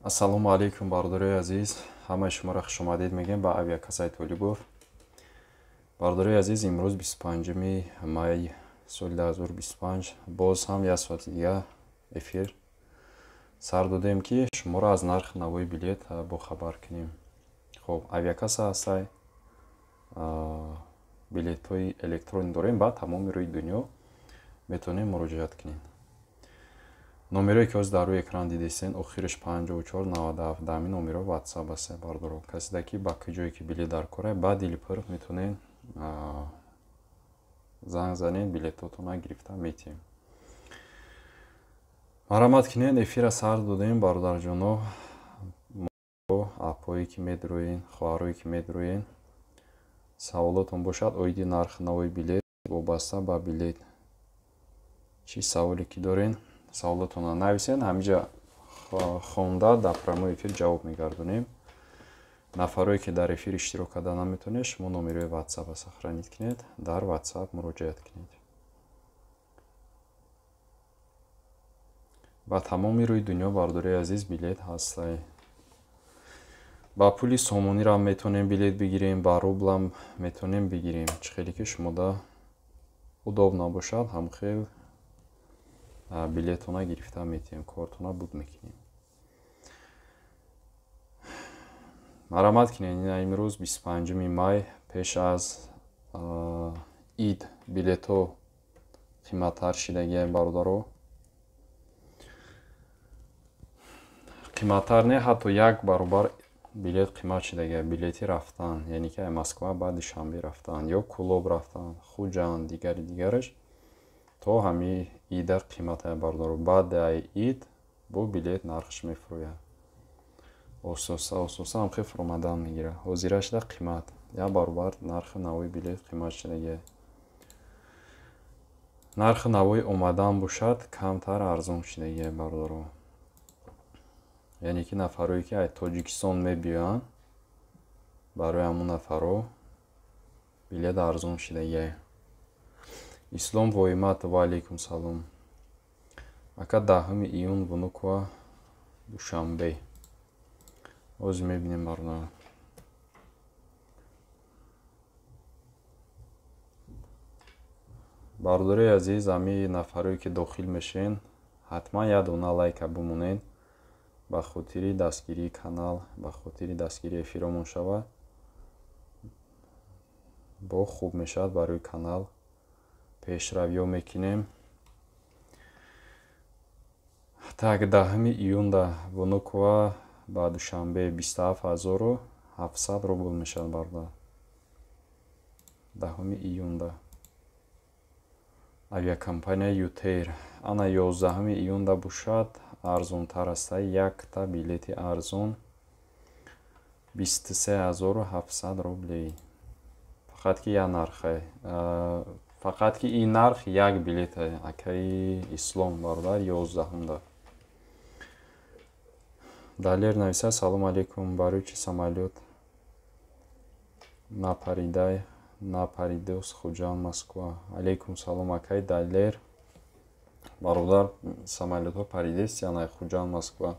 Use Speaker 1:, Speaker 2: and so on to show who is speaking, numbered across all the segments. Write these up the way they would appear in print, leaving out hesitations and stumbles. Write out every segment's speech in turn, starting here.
Speaker 1: Ассалому алайкум, бародарои азиз, ҳамаи шуморо хушомадед мегӯем ба авиакассаи Толибов. Бародарои азиз, имрӯз 25 май соли 2025 боз ҳам як соати дига эфир сар додем, ки шуморо аз нархи навои билет бохабар кунем. Хоб, авиакасса ҳастай, билетҳои электронӣ дорем, ба тамоми рӯи дунё метавонем муроҷиат кунем. Номерое ки ҳозир дар рӯи экран дидестен, охираш 5497, дар ҳамин номеро WhatsApp аст, бародаро. Каседа ки ба куҷое ки билет дар кора, ба дили пур метавонед занг занед, билетотонро гирифта метиҳем. Марҳамат кунед, эфира сар додем, бародарҷоно, апое ки медурӯен, хоҳарое ки медурӯен, саволотон бошад оиди нархи навои билет, вобаста ба билет, чӣ саволе ки дорен, саволотонро нависен, ҳаминҷа хонда дар прямой эфир ҷавоб мегардонем. Нафарое ки дар эфир иштирок карда наметавонед, шумо номерои WhatsApp-а сохранить кунед, дар WhatsApp муроҷиат кунед. Ба тамоми рӯи дунё, бародарои азиз, билет ҳастай. Ба пули сомонирам метавонем билет бигирем, ба рублам метавонем бигирем. Чӣ хеле ки шумода удобно бошад, ҳам хел билетона гирифта метиҳем, кортона буд мекунем. Марҳамат кунед, ина имрӯз 25 май, пеш аз ид билетҳо қиматтар шидагиай, бародаро. Қиматтар не, ҳатто як баробар билет қимат шидагиай, билети рафтан, яъне ки Москва ба Душанбе рафтан ё Кӯлоб рафтан, Хуҷанд, дигари дигараш то ҳами ида қиматая, бародаро. Баъд ай ид бо билет нархш мефурӯяд. Ососа ососа ҳам хел фуромадан мегирад. Ҳозира шуда қимат, як баробар нархи навои билет қимат шудагиай. Нархи навои омадан бошад камтар арзон шудагиай, бародаро. Яъне ки нафарое ки аз Тоҷикистон мебиёянд, барои ҳамон нафаро билет арзон шудагиай. Ислом Воимат, ва алайкум салом. Ака, 10 июн Внуково, Душанбе. Ҳозир мебинем, бародар. Бародарои азиз, ҳамин нафарое ки дохил мешавед, ҳатман як дона лайка бимонед ба хотири дастгирии канал, ба хотири дастгирии эфиромон шавад. Бо хуб мешавад барои канал. Пешравиё мекунем. Так, 10 июнда Внуково ба Душанбе 27 700 рубл мешавад, бародар. 10 июнда. Авиакомпания Ютейр. Ана 11 июнда бошад, арзонтар аст. Якта билети арзон 23 700 рублей. Фақат ки як нархе. Фақат ки ин нарх як билет, акаи Ислом, бародар, 11-умда. Далер нависа: салом алейкум, барои чӣ самолёт напаридай, напаридос Хуҷанд Москва? Алейкум салом, акаи Далер. Бародар, самолётҳо паридест я на Хуҷанд Москва?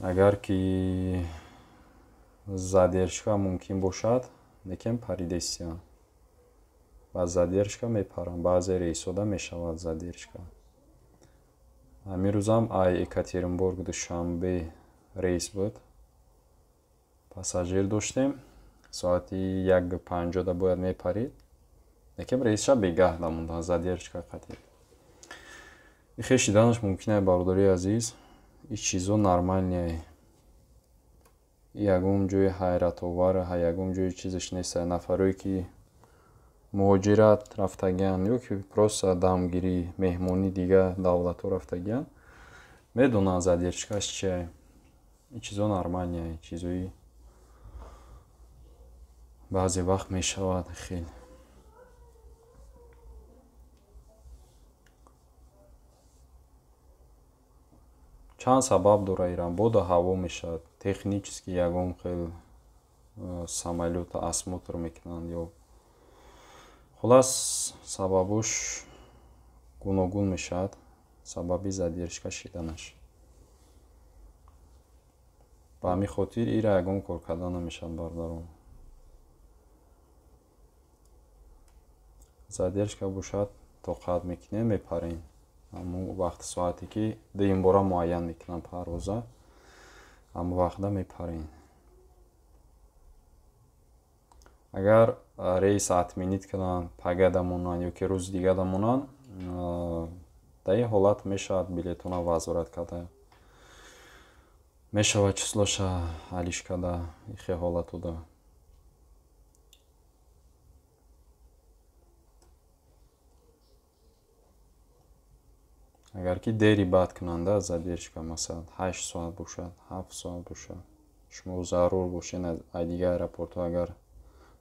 Speaker 1: Агар ки задержка мумкин бошад, лекин паридестиян. Ба задержка мепарам, баъзе рейсода мешавад задержка. Ҳамин рӯзам ай Екатеринбург Душанбе рейс буд. Пассажир доштем. Соати 1:50 бояд мепарид. Лекин рейсша бегаҳ намонда, задержка қатъи. Ихе шиданаш мумкин ай, бародари азиз. Ин чизо нормальный. Ягон ҷои ҳайратовар, ягон ҷои чизеш нест. Нафарое ки муҳоҷират рафтагианд ё ки просто дамгирӣ, меҳмонӣ дигар давлатҳо рафтагианд, медонанд задержкаш чиай. Ин чизо нормальный, чизои баъзе вақт мешавад хел. Чанд сабаб дора Иран. Боду ҳаво мешавад, технически ягон хел самолёта осмотр мекунанд ё хулас сабабош гуногун мешавад, сабаби задержка шиданаш. Ба ҳамин хотир ира ягон кор карда намешавад, бародарон. Задержка бошад, тоқат мекунем, мепарем. Ҳамун вақти соате ки дуюмбора муайян мекунам парвоза, ҳамун вақта мепарем. Агар рейс отменить кунанд, пага дамонанд ё ки рӯзи дига дамонанд, дар ин ҳолат мешавад билетона возврат карда, мешавад числоша алиш карда, ихе ҳолатуда. Агар ки дери бад кунанда задержка, масалан 8 соат бошад, 7 соат бошад, шумо зарур бошед аз дигар аэропортҳо агар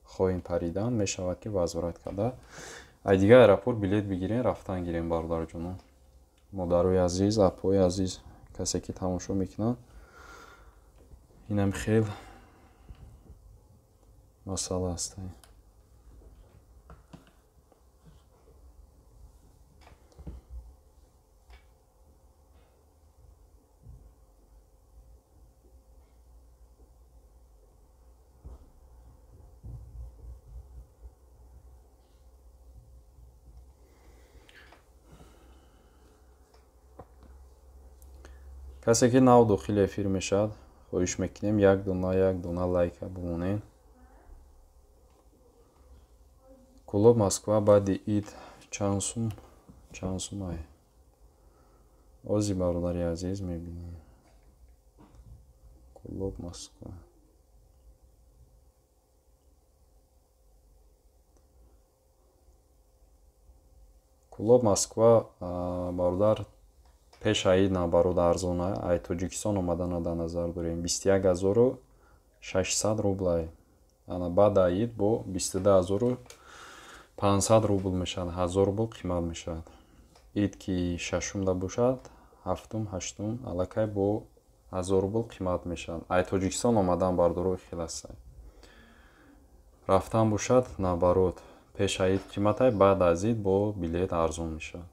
Speaker 1: хоҳем паридан, мешавад ки возврат карда аз дигар аэропорт билет бигирем, рафтан гирем, бародарҷонон. Модарои азиз, апои азиз, касе ки тамошо мекунанд, инам хел масъала аст. Касе ки нав дохили эфир мешавад, хоҳиш мекунем як дона лайка бимонед. Кӯлоб Москва баъди ид чанд сум ай? Ози бародари азиз мебинем. Кӯлоб Москва. Кӯлоб Москва бародар пеш аид наоборот арзон ай Тоҷикистон омадана дар назар дорем 21600 рублай. Ана баъд аид бо 22500 рубл мешавад, 1000 рубл қимат мешавад. Ид ки шашумда бошад, ҳафтум, ҳаштум аллакай бо 1000 рубл қимат мешавад. Ай Тоҷикистон омадан бардорои хел аст. Рафтан бошад наоборот пеш аид қиматай, баъд аз ид бо билет арзон мешавад.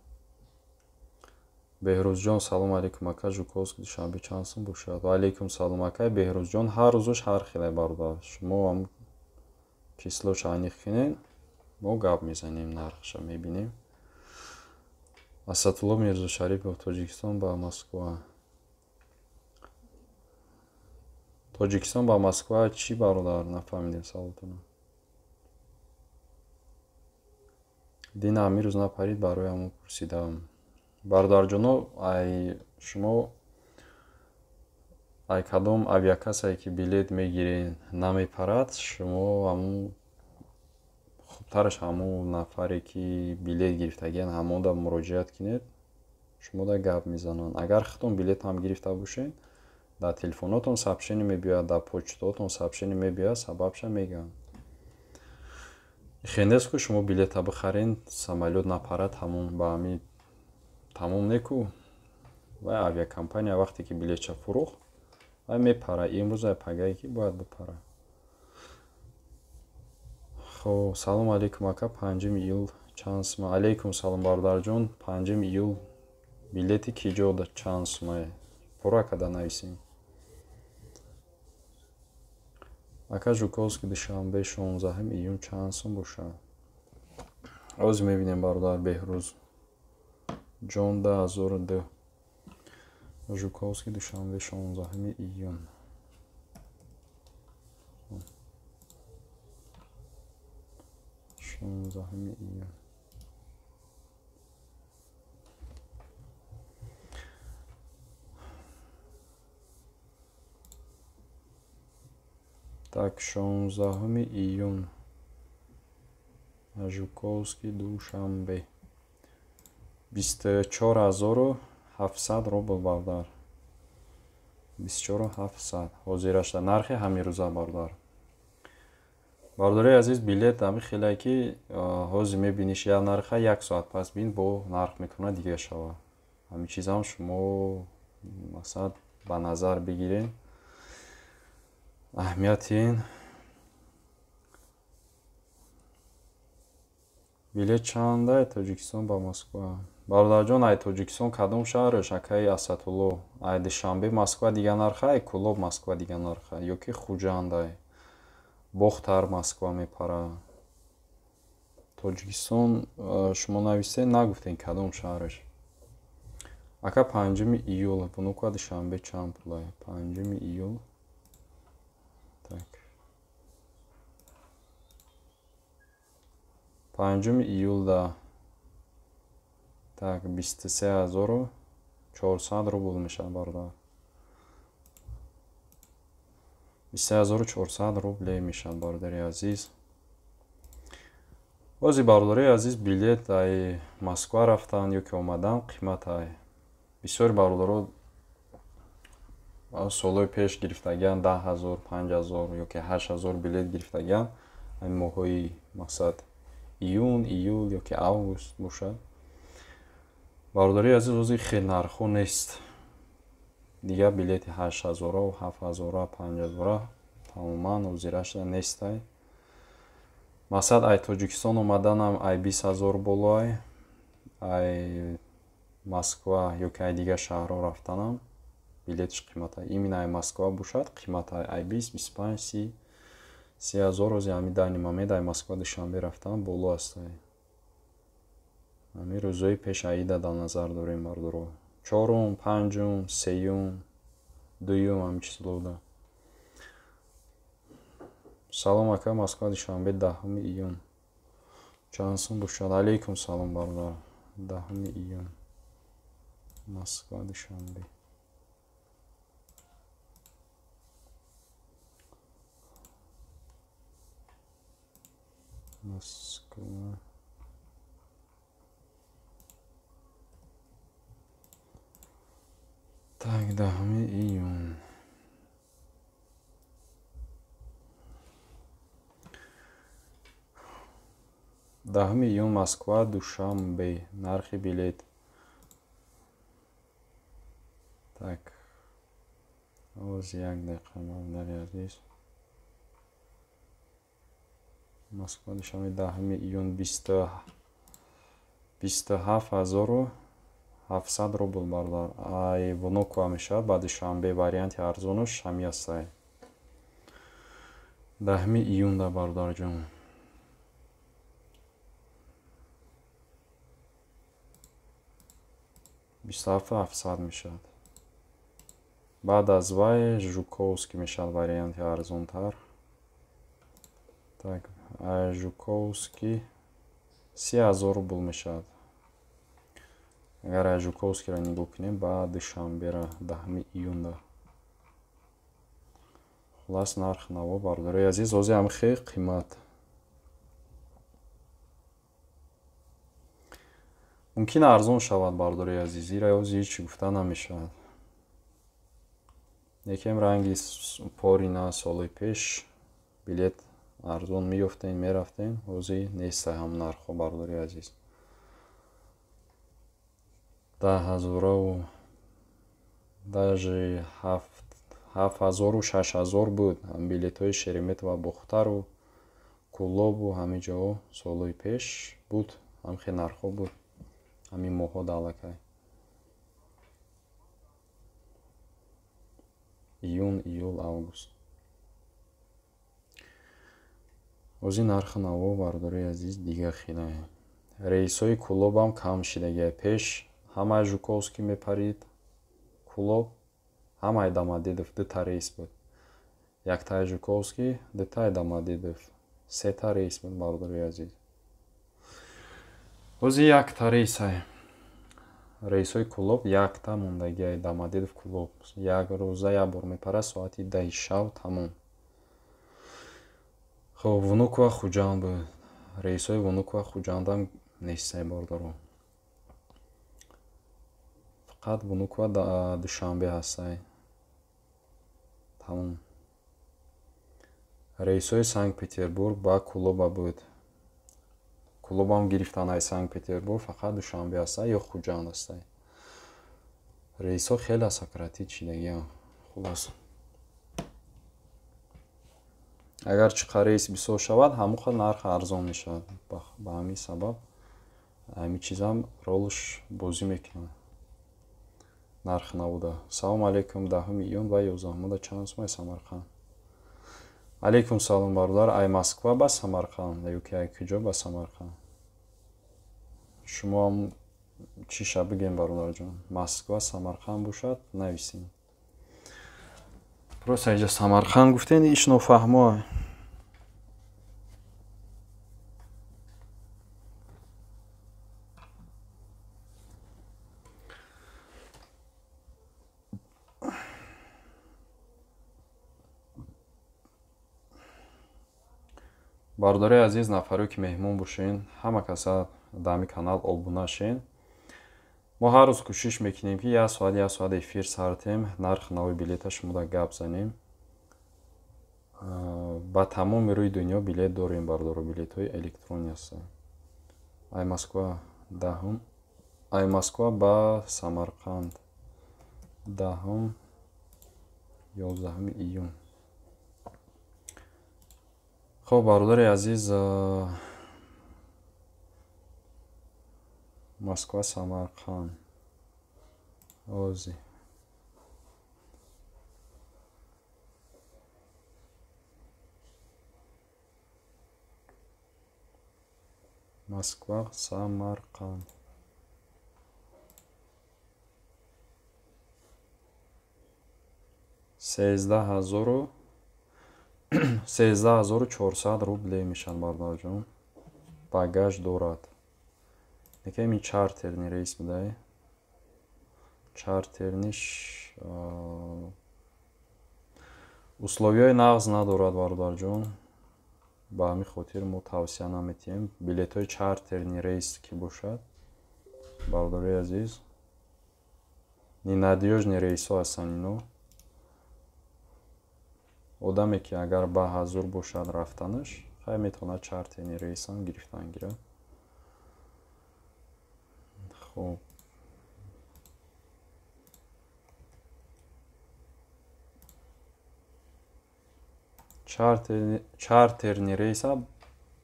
Speaker 1: Беҳрӯзҷон салом алейкум ака, Жуковский Душанбе чанд сум бошад? Ва алейкум салом ака. Беҳрӯзҷон ҳар рӯзаш ҳар хеле бародар. Шумо ҳам числоша аниқ кунед, мо гап мезанем, нархша мебинем. Асадулло Мирзошарипов, Тоҷикистон ба Москва. Тоҷикистон ба Москва чӣ бародар? Нафаҳмидем саволтона. Дина амирӯз напарид, барои ҳамон пурсидам. Бародарҷоно, ай шумо ай кадом авиакассае ки билет мегиред намепарад, шумо ҳамун хубтараш ҳамун нафаре ки билет гирифтагиан ҳамонда муроҷиат кунед, шумода гап мезананд. Агар худтон билет ҳам гирифта бошед, дар телефонотон сообщение мебиёяд, дар почтаотон сообщение мебиёяд, сабабша мегӯянд. Хел нест ку шумо билета бихаред, самолёт напарад, ҳамон ба ҳамин тамом неку. Вай авиакомпания вақте ки билетша фурӯхт, вай мепара. Имрӯз ай пагае ки бояд бипара. Хоб, салом алейкум ака, 5 июл чанд сума? Алейкум салом бародарҷон, 5 июл билети ки ҷо чанд сума? Пурра карда нависем. Ака Жуковский Душанбе 16 июн чанд сум бошад? Оз мебинем бародар Беҳрӯз. Ҷон 2002. Жуковский Душанбе 16 июн. 16 июн. Так, 16 июн. Жуковский Душанбе. 24700 рубл бародар. 24700. Ҳозирашда нархи ҳамин рӯза бародар. Бародари азиз, билет ҳамин хеле ки ҳозир мебиниш як нарха, як соат пас бин бо нарх метавонад дига шавад. Ҳамин чизам шумо масалан ба назар бигиред. Аҳамияти ин билет чанда Тоҷикистон ба Москва? Бародарҷон, ай Тоҷикистон кадом шаҳраш, акаи Асадулло? Ай Душанбе Москва дига нарха, ай Кӯлоб Москва дига нарха, ё ки Хуҷанд, ай Бохтар Москва мепара. Тоҷикистон шумо нависед, нагуфтем кадом шаҳраш. Ака 5 июл Внуково Душанбе чанд пулай? 5 июл. Так. 5 июлда так 23400 рубл мешавад бародар. 23400 рубле мешавад бародари азиз. Бози бародари азиз билет ай Москва рафтан ё ки омадан қимат ай. Бисёри бародаро солҳои пеш гирифтагиан 10000, 5000 ё ки 8000 билет гирифтагиан ай моҳҳои мақсад июн, июл ё ки август бошад. Бародари азиз, ҳозир хел нархҳо нест. Дигар билети 8000, 7000, 5000 тамоман ҳозирашда нестай. Мақсад ай Тоҷикистон омаданам ай 20000 болоай, ай Москва ё ки ай дигар шаҳрҳо рафтанам билетиш қимата. Именно ай Москва бошад қимата ай 20, 25, 30, 30000 ҳозир ҳамин данный момент ай Москва Душанбе рафтан боло астай. Ҳамин рӯзҳои пеш аида дар назар дорем бародаро. 4-ум, 5-ум, 3-юм, 2-юм ҳамин числода. Салом ака, Москва Душанбе 10 июн. Чанд сум бошад? Алейкум салом бародар. 10 июн. Москва Душанбе. Москва. Так, 10 июн. 10 июн Москва Душанбе. Нархи билет. Так. Оз як дақиқа бародари азиз. Москва Душанбе 10 июн 27700 рубл бародар. Ай Внуково мешавад ба Душанбе варианти арзонаш ҳамин астай. 10 июнда бародарҷон. 27700 мешавад. Баъд аз вай Жуковский мешавад варианти арзонтар. Так, Жуковский 30000 рубл мешавад. Агар Жуковскийро нигоҳ кунем ба Душанбера 10 июнда. Хулас нарх наво бародарои азиз, ҳозир ҳам хеле қимат. Мумкин арзон шавад бародарои азиз, ира ҳозир ҳеҷ гуфта намешавад. Лекин ранги порина солҳои пеш билет арзон меёфтем, мерафтем, ҳозир нест ҳам нархҳо бародари азиз. 10000 даже 7000 6000 буд билетҳои Шереметьево Бохтару Кӯлобу ҳамин ҷоҳо солҳои пеш буд, ҳамин хел нархҳо буд ҳамин моҳҳо далакай. Июн, июл, август. Ҳозир нархи наво бародарои азиз дигар хеле. Рейсҳои Кӯлобам кам шидагия. Пеш ҳамаи Жуковский мепарид Кӯлоб, ҳамаи Домодедов дута рейс буд. Яктаи Жуковский, дутаи Домодедов, сета рейс буд бародарои азиз. Ҳозир якта рейсай. Рейсҳои Кӯлоб якта мондагиай Домодедов Кӯлоб. Як рӯза як бор мепарад соати 10 шав тамом. Хоб, Внуково Хуҷанд буд. Рейсҳои Внуково Хуҷандам нестай бародаро. Фақат Внуково Душанбе ҳастай. Тамом. Рейсҳои Санкт-Петербург ба Кӯлоба буд. Кӯлобам гирифтан ай Санкт-Петербург фақат Душанбе ҳастай ё Хуҷанд ҳастай. Рейсҳо хеле сократить шидагиам. Хулос. Агар чӣ қадр рейс бисёр шавад, ҳамон қадр нарх арзон мешавад. Ба ҳамин сабаб Ҳамин чизам ролш бозӣ мекунад. Нарх набуда. Салом алейкум, 10 июн ва 11 чанд сумай Самарқанд? Алейкум салом бародар, ай Москва ба Самарқанд ё ки ай куҷо ба Самарқанд? Шумо ҳам чиша бигем бародарҷон? Москва Самарқанд бошад, нависем. Просто инҷа Самарқанд гуфтен, иш нофаҳмо. Бародарои азиз, нафаре ки меҳмон бошен, ҳама каса дар ҳамин канал обуна шен. Мо ҳар рӯз кӯшиш мекунем, ки як соат, як соат эфир сартем, нархи нави билета шумода гап занем. Ба тамоми рӯи дунё билет дорем, бародаро, билетҳои электронӣ ҳастанд. Ай Москва 10, ай Москва ба Самарқанд 10, 11 июн. Хоб, бародари азиз, Москва Самарқанд. Ози. Москва Самарқанд. 13 400 рубле мешавад, бародарҷон. Багаж дорад. Некем ин чартерный рейс будай. Чартерный ш условияи нағз надорад, бародарҷон. Ба ҳамин хотир мо тавсия наметиҳем. Билетҳои чартерный рейс ки бошад, бародарои азиз, ненадёжный рейсҳо ҳастанд ино. Одаме ки агар ба ҳазур бошад рафтанаш, хай метавонад чартерный рейсам гирифтан гирад. Хоб. Чартерный рейса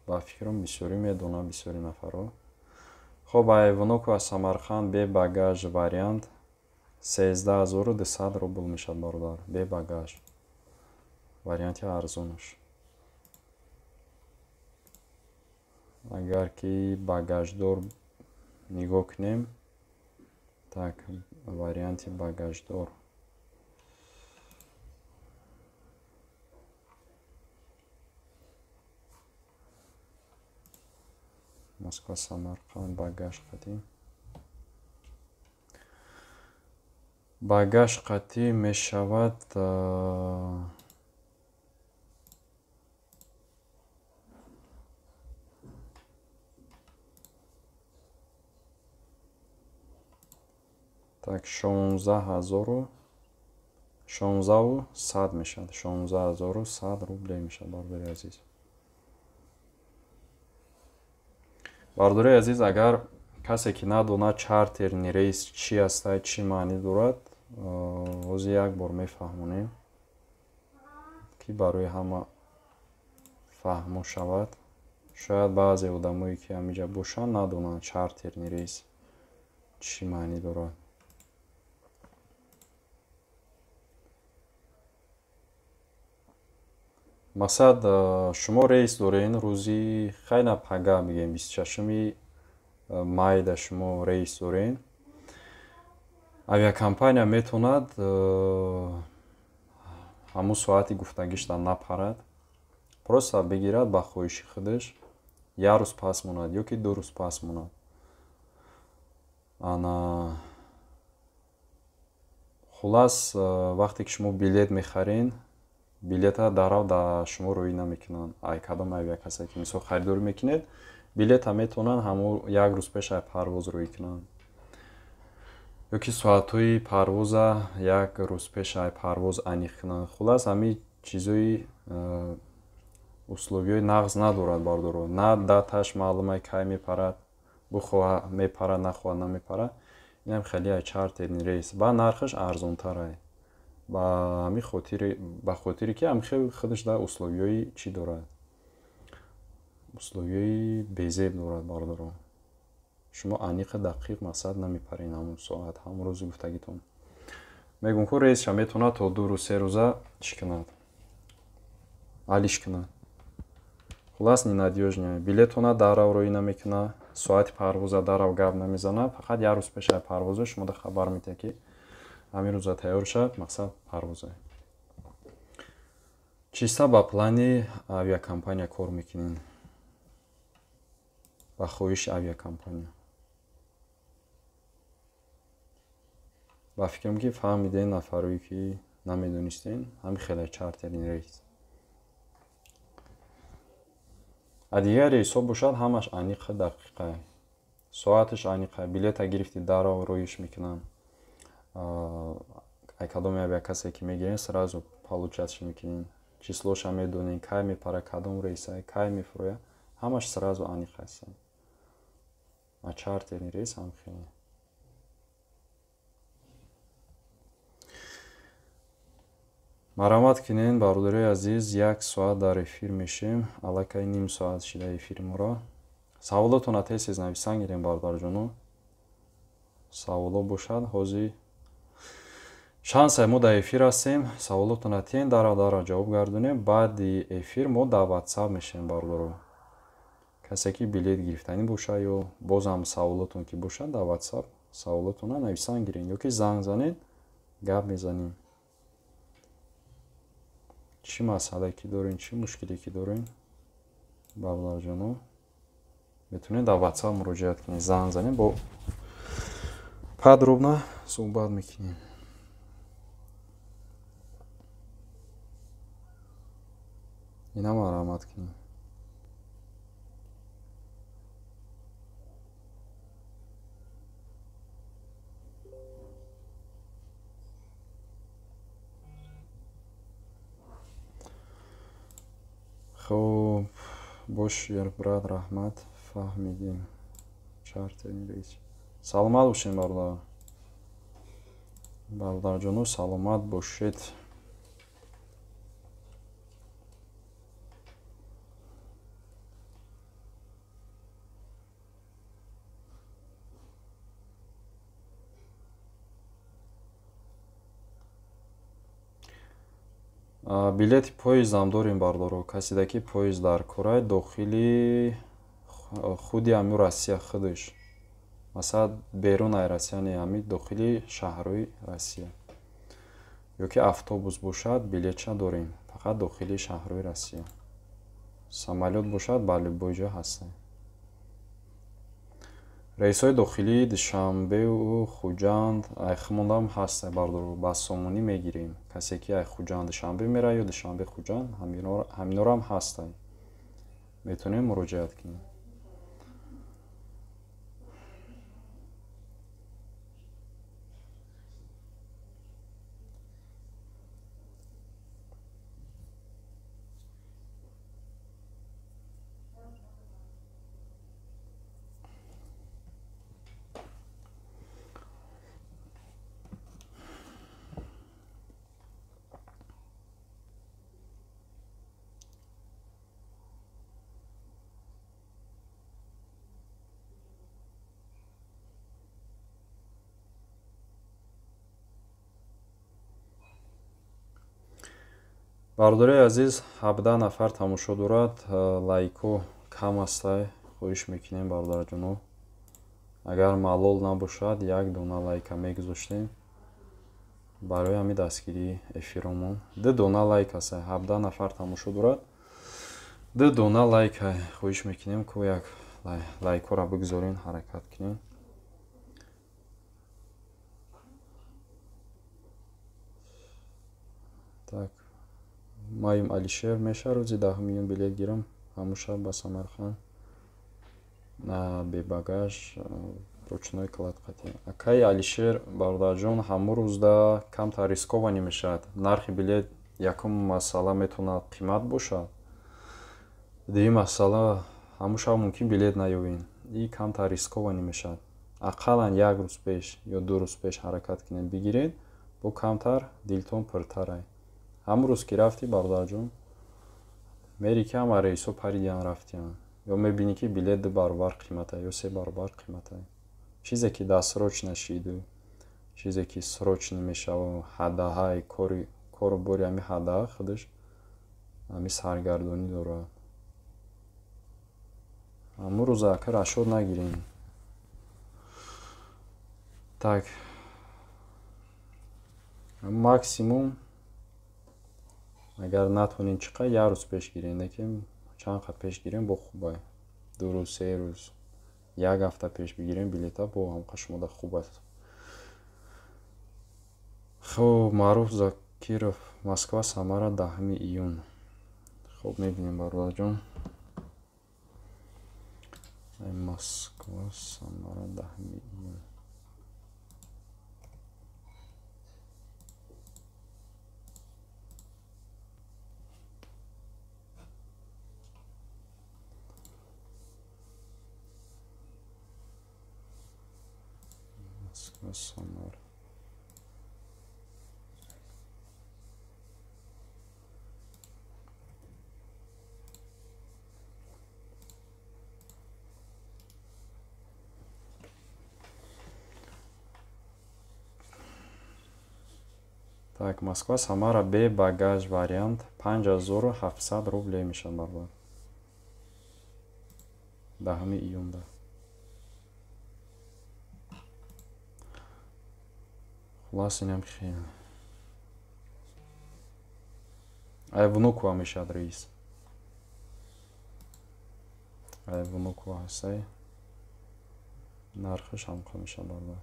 Speaker 1: ба фикрам бисёрӣ медонанд, бисёри нафарҳо. Хоб, ай Внуково Самарқанд бе багаж вариант 13 200 рубл мешавад, бародар, бе багаж. Варианти арзонаш. Агар ки багаждор нигоҳ кунем, так, варианти багаждор. Москва Самарқанд багаж қатӣ. Багаж қатӣ мешавад так 16 100 мешавад. 16 100 рубле мешавад, бародари азиз. Бародари азиз, агар касе ки надонад чартерный рейс чӣ ҳаста, чӣ маънӣ дорад, ҳозир як бор мефаҳмонем, ки барои ҳама фаҳмо шавад. Шояд баъзе одамое ки ҳаминҷа бошанд, надонанд чартерный рейс чӣ маънӣ дорад. Мақсад, шумо рейс дорен рӯзи хайна пага, бигем, 26 майда шумо рейс дорен. Авиакомпания метавонад ҳамун соати гуфтагишта напарад, просто бигирад, ба хоҳиши худаш як рӯз пас монад ё ки 2 рӯз пас монад. Ана хулас, вақте ки шумо билет мехарен, билета дарав да шумо рӯӣ намекунанд. Ай кадом авиакассе ки мисол харидорӣ мекунед, билета метавонанд ҳамун як рӯз пеш ай парвоз рӯӣ кунанд ё ки соатҳои парвоза як рӯз пеш ай парвоз аниқ кунанд. Хулас, ҳамин чизои условияи нағз надорад, бародаро. На даташ маълум, кай мепарад, бихоҳа мепарад, нахоҳа намепарад. Инам хеле ай чартерный рейс. Ба нархаш арзонтар ба ҳамин хотири, ба хотире ки ҳамин худаш да условияи чӣ дорад, условияи безеб дорад, бародаро. Шумо аниқи дақиқ мақсад намепарен ҳамун соат, ҳамун рӯзи гуфтагитон. Мегӯм ку рейсша метавонад то 2 рӯз 3 рӯза чӣ кунад? Алиш кунад. Хулас ненадёжный. Билетона дарав рӯй намекунад, соати парвоза дарав гап намезанад, фақат як рӯз пеш аз парвоза шумо да хабар медиҳад, ки ҳамин рӯза тайёр шавад, мақсад парвоза. Чиста ба плани авиакомпания кор мекунед? Ба хоҳиши авиакомпания. Ба фикрам ки фаҳмидем нафарое ки намедонистем, ҳамин хеле чартерин рейс. А дигар рейсҳо бошад ҳамаш аниқи дақиқа. Соаташ аниқа, билета гирифти дарав роиш мекунанд. Ай кадоме авиакассе ки мегирен, сразу получатьш мекунен. Числоша медонен, кай мепара, кадом рейса, кай мефуроя, ҳамаш сразу аниқ аст. А чартерин рейс ҳам хеле. Марамат кунен, бародарои азиз, 1 соат дар эфир мешем, аллакай ним соат шида эфири моро. Саволотонро тез-тез нависан гирем, бародарҷоно. Саволо бошад, ҳозир шансай мо дар эфир ҳастем, саволотонро тен дара-дара ҷавоб гардонем. Баъди эфир мо дар WhatsApp мешем, бародаро. Касе ки билет гирифтанӣ бошад ё бозам саволотон ки бошад, дар WhatsApp саволотонро нависан гирем ё ки занг занед, гап мезанем. Чӣ масъалае ки дорем, чӣ мушкиле ки дорем, бародарҷоно, метавонед дар WhatsApp муроҷиат кунед, занг занед, бо подробно суҳбат мекунем. Ина марамат кунем. Хуб, бош, брат, раҳмат, фаҳмидем. Чартерин рейс. Саломат бошед, бародар. Бародарҷоно, саломат бошед. Билети поездам дорем, бародаро. Каседа ки поезд дар корай дохили худи ҳамин Россия худаш. Масалан, берун ай Россия не, ҳамин дохили шаҳрҳои Россия. Ё ки автобус бошад, билетша дорем, фақат дохили шаҳрҳои Россия. Самолёт бошад, ба любой ҷо ҳастем. Рейсҳои дохилии Душанбеу Хуҷанд айхмондам ҳаст, бародаро, ба сомонӣ мегирем. Касе ки ай Хуҷанд Душанбе меравад ё Душанбе Хуҷанд, ҳаминорам ҳаст. Метавонем муроҷиат кунем. Бародарои азиз, 17 нафар тамошо дорад, лайкҳо кам ҳастай, хоҳиш мекунем бародарҷоно. Агар малол набошад, як дона лайка мегузоштем барои ҳамин дастгирии эфиромон. 2 дона лайк ҳастай, 17 нафар тамошо дорад, 2 дона лайка. Хоҳиш мекунем ку як лайкҳоро бигузорем, ҳаракат кунем. Так, маем Алишер меша рӯзи 10 июн билет гирам, ҳамун шаб ба Самарқанд бе багаж ручной клад қатӣ. Акай Алишер бародарҷон, ҳамун рӯзда камтар рисковани мешавад. Нархи билет якум масъала метавонад қимат бошад, дуюм масъала ҳамун шаб мумкин билет наёбем. И камтар рисковани мешавад. Ақаллан як рӯз пеш ё 2 рӯз пеш ҳаракат кунед, бигиред, бо камтар дилтон пуртарай. Ҳамун рӯз ки рафтӣ, бародарҷон, мери ки ҳама рейсҳо паридиан рафтиан. Ё мебинӣ, ки билет 2 баробар қимата ё 3 баробар қимата. Чизе ки дастрочно шиду, чизе ки срочно мешава, ҳадаҳаи кори кору бори ҳами ҳадаҳа худаш ҳами саргардонӣ дорад. Ҳамун рӯза ака расчёт нагирем. Так, максимум агар натонем чӣ қадр, як рӯз пеш гирем, лекин чанд қад пеш гирем бо хубай. 2 рӯз, 3 рӯз, як ҳафта пеш бигирем билета, бо ҳамқа шумода хуб аст. Хуб, Маъруф Закиров, Москва, Самара, 10 июн. Хуб, мебинем, бародарҷон. Москва, Самара, 10 июн. Москва, Самара. Так, Москва, Самара, бе багаж вариант 5700 рублей мешавад, бародар. 10 июнда. Хулас, инам хел. Ай Внуково мешавад рейс. Ай Внуково ҳастай. Нархаш ҳамқа мешавад, бародар.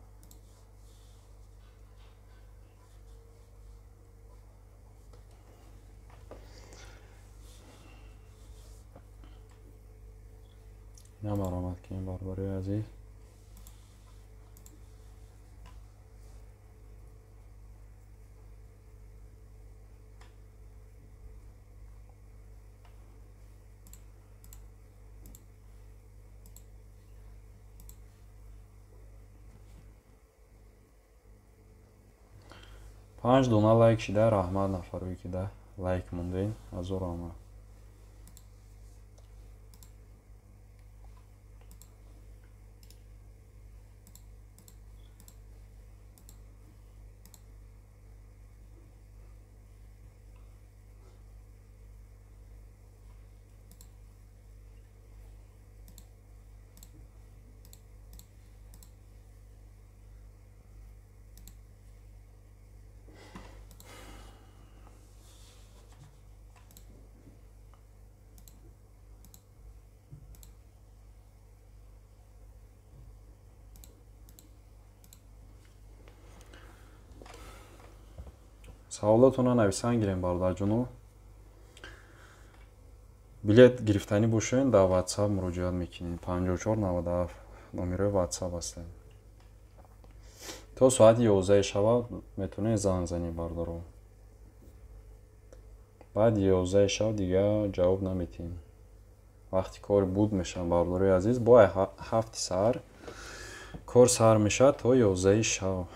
Speaker 1: Инам баромад кунем, бародарои азиз. Панҷ дона лайк шида, раҳмат нафарое ки да лайк мондем, ҳазор раҳмат. Саволотонро нависан гирем, бародарҷоно. Билет гирифтанӣ бошед, дар WhatsApp муроҷиат мекунед. 5497 номерои WhatsApp ҳастанд. То соати 11 шава метавонед занг занед, бародаро. Баъди 11 шав дигар ҷавоб наметиҳем. Вақти кор буд мешавад, бародарои азиз. Бо 7 саҳар кор сар мешавад то 11 шав.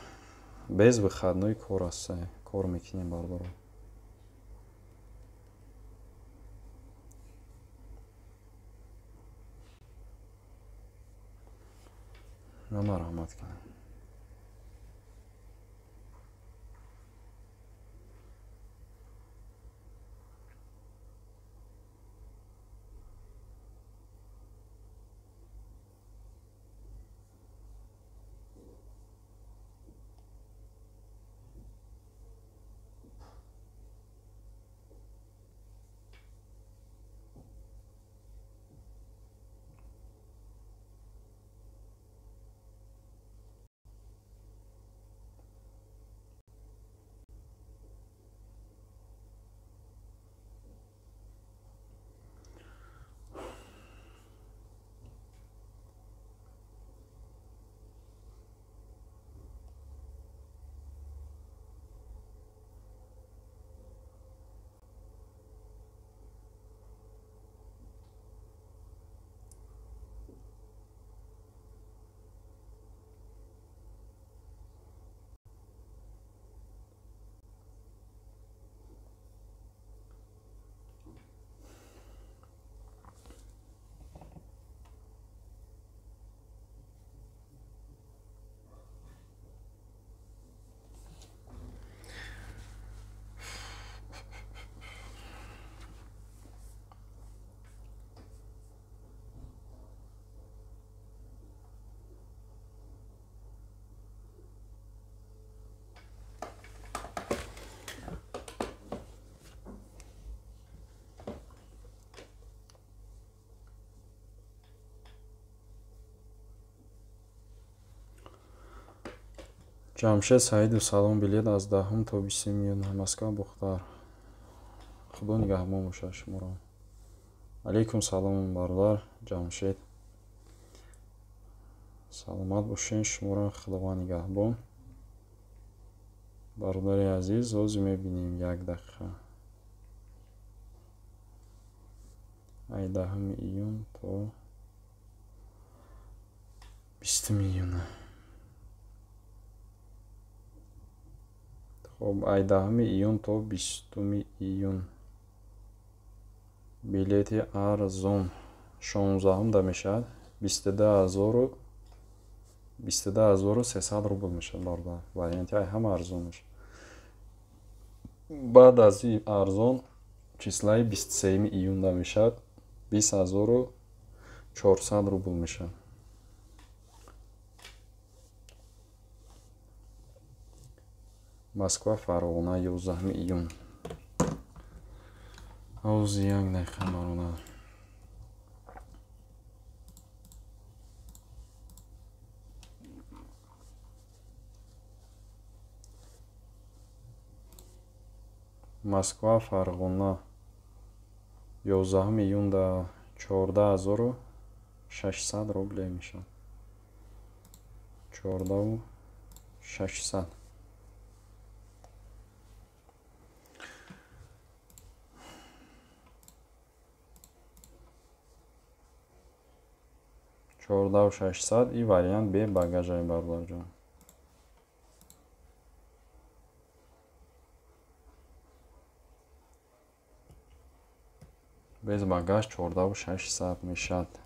Speaker 1: Без выходной кор аст. Кор мекунем, бародаро. Раҳмат кунем. Ҷамшед Саидов, салом, билет аз 10 то 20 июн, Москва, Бухтар. Худо нигаҳбон бошад шуморо. Алейкум салом, бародар Ҷамшед. Саломат бошед, шуморо Худованд нигаҳбон. Бародари азиз, ҳозир мебинем як дақиқа. Ай 10 июн то 20 июна. Хоб, ай 10 июн то 20 июн. Билети арзон 16 да мешавад 22300 рубл мешавад бародар. Варианти ай ҳама арзон мешавад. Баъд аз ин арзон числаи 23 июн да мешавад 20400 рубл мешавад. Москва, Фарғона, 11 июн. Ҳозир як дақиқа, бародар. Москва, Фарғона, 11 июн да 14600 рубле мешавад. 14600. 14600 и вариант бе багажай, бародарҷон. Без багаж 14600 мешавад.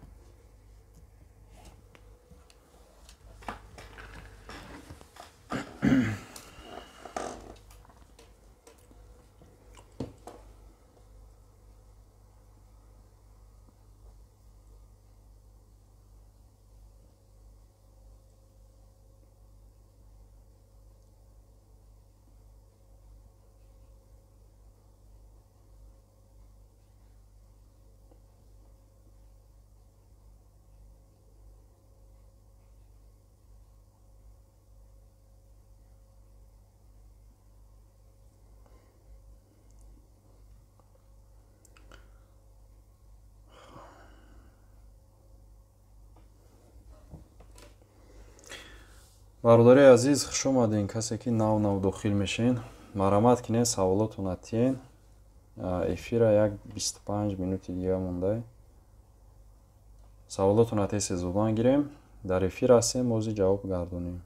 Speaker 1: Бародари азиз, хуш омадем. Касе ки нав дохил мешен, марҳамат кинед, саволотона тиен. Эфира як 25 минути дига монда. Саволотона тез зудан гирем. Дар эфир ҳастем, ҳозир ҷавоб гардонем.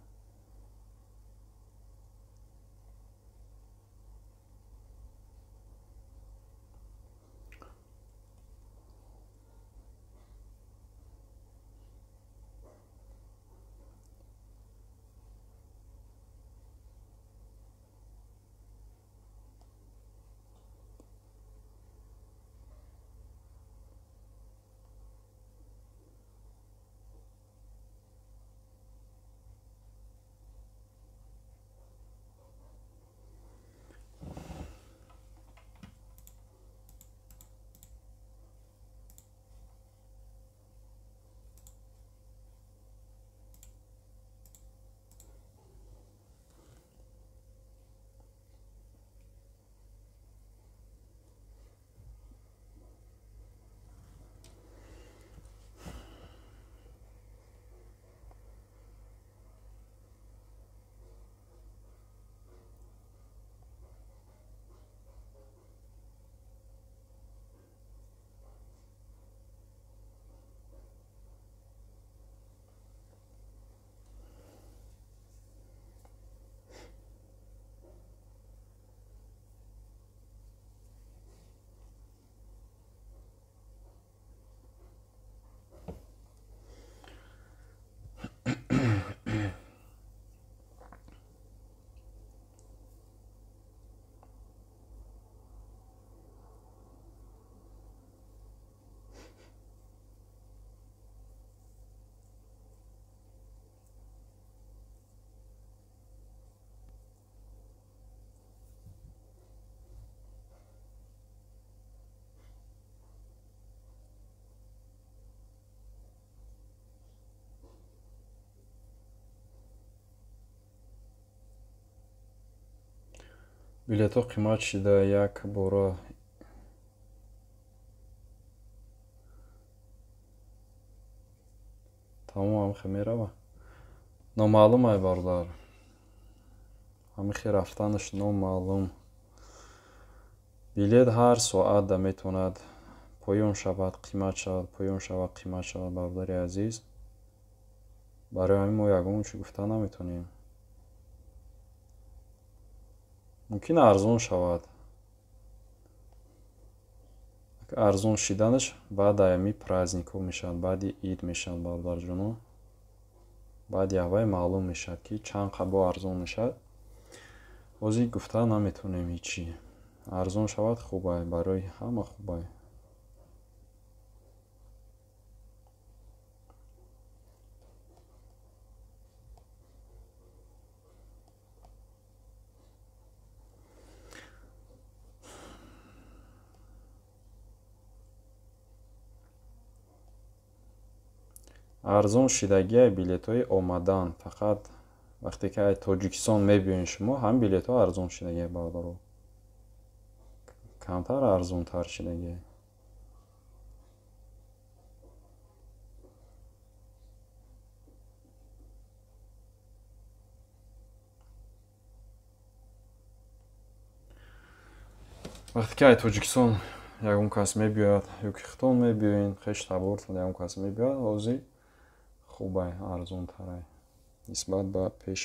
Speaker 1: Билетҳо қимат шида як бора тамом ҳамихе мерава. Номаълум ай бародар. Ҳамихе рафтанаш номаълум. Билет ҳар соат да метавонад поён шавад, қимат шавад, поён шавад, қимат шавад, бародари азиз. Барои ҳамин мо ягон чӣ гуфта наметавонем. Мумкин арзон шавад. Арзон шиданаш баъд ами праздникҳо мешавад, баъди ид мешавад, бародарҷоно. Баъди аввай маълум мешавад, ки чанд қабо арзон мешавад. Ҳозир гуфта наметавонем ҳечи. Арзон шавад хубай, барои ҳама хубай. Арзон шидагиай билетҳои омадан. Фақат вақте ки ай Тоҷикистон мебиёед шумо, ҳам билетҳо арзон шидагиай, бародаро. Камтар арзонтар шидагиай. Вақте ки ай Тоҷикистон ягон кас мебиёяд ё ки хитон мебиёед, хеш табортон ягон кас мебиёяд, ҳозир хубай, арзонтарай нисбат ба пеш.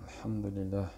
Speaker 1: Алҳамдулиллаҳ.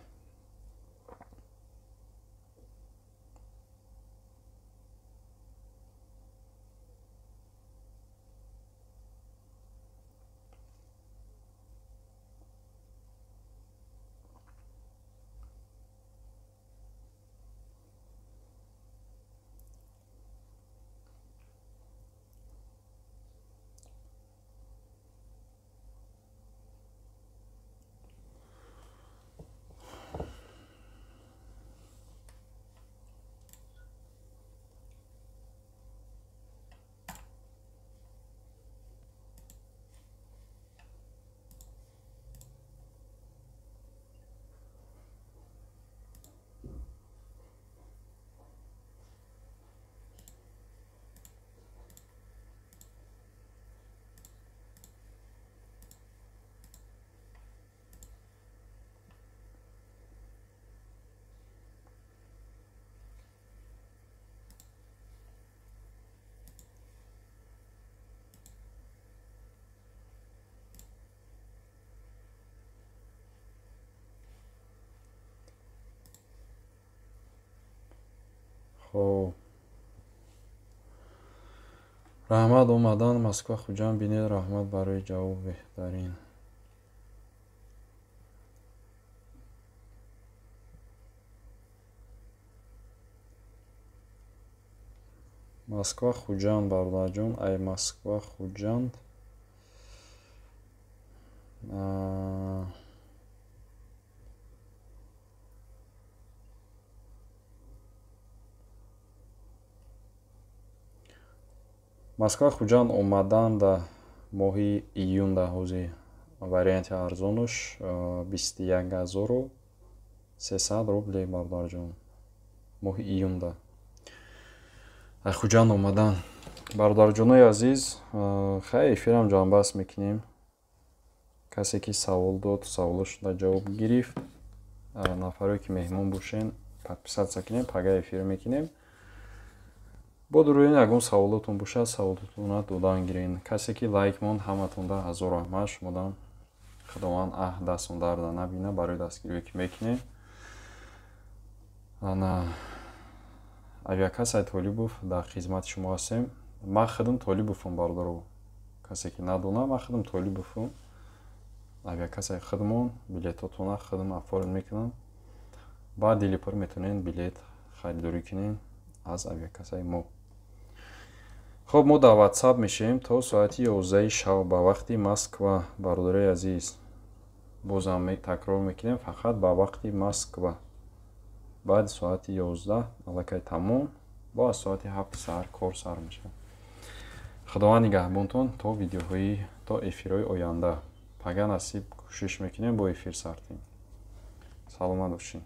Speaker 1: Хоб. Раҳмат омадан Москва Хуҷанд бинед, раҳмат барои ҷавоб беҳтарин. Москва Хуҷанд, бародарҷон, ай Москва Хуҷанд. Москва Хуҷанд омадан да моҳи июн да ҳозир варианти арзонаш 21 300 рубле, бародарҷон, моҳи июнда ай Хуҷанд омадан. Бародарҷонои азиз, хай, эфирам ҷамъбаст мекунем. Касе ки савол дод, саволошда ҷавоб гирифт. Нафаре ки меҳмон бошен, подписаться кунем, пага эфир мекунем. Бо дуруин ягон саволотон бошад, саволотонро додан гирен. Касе ки лайк монд, ҳаматонда ҳазор раҳмат. Шумодам Худованд аҳ дастон дарда набина барои дастгирие ки мекунем. Ана авиакассаи Толибов дар хизмати шумо ҳастем. Ман худам Толибовам, бародаро. Касе ки надонад, ман худам Толибовам. Авиакассаи худамон, билетотона худам оформ мекунам. Баъд дили пур метавонед билет харидорӣ кунед аз авиакассаи мо. Хуб, мо дар Ватсап мешавем то соати 11 шаб ба вақти Москва. Бародарои азиз, бозам такрор мекунем, фақат ба вақти Москва. Баъди соати 11 аллакай тамом, бо аз соати 7 саҳар кор сар мешавад. Худованд нигаҳбонтон то видеоҳои, то эфирҳои оянда. Пага насиб, кӯшиш мекунем, бо эфир сар тем. Саломат бошед.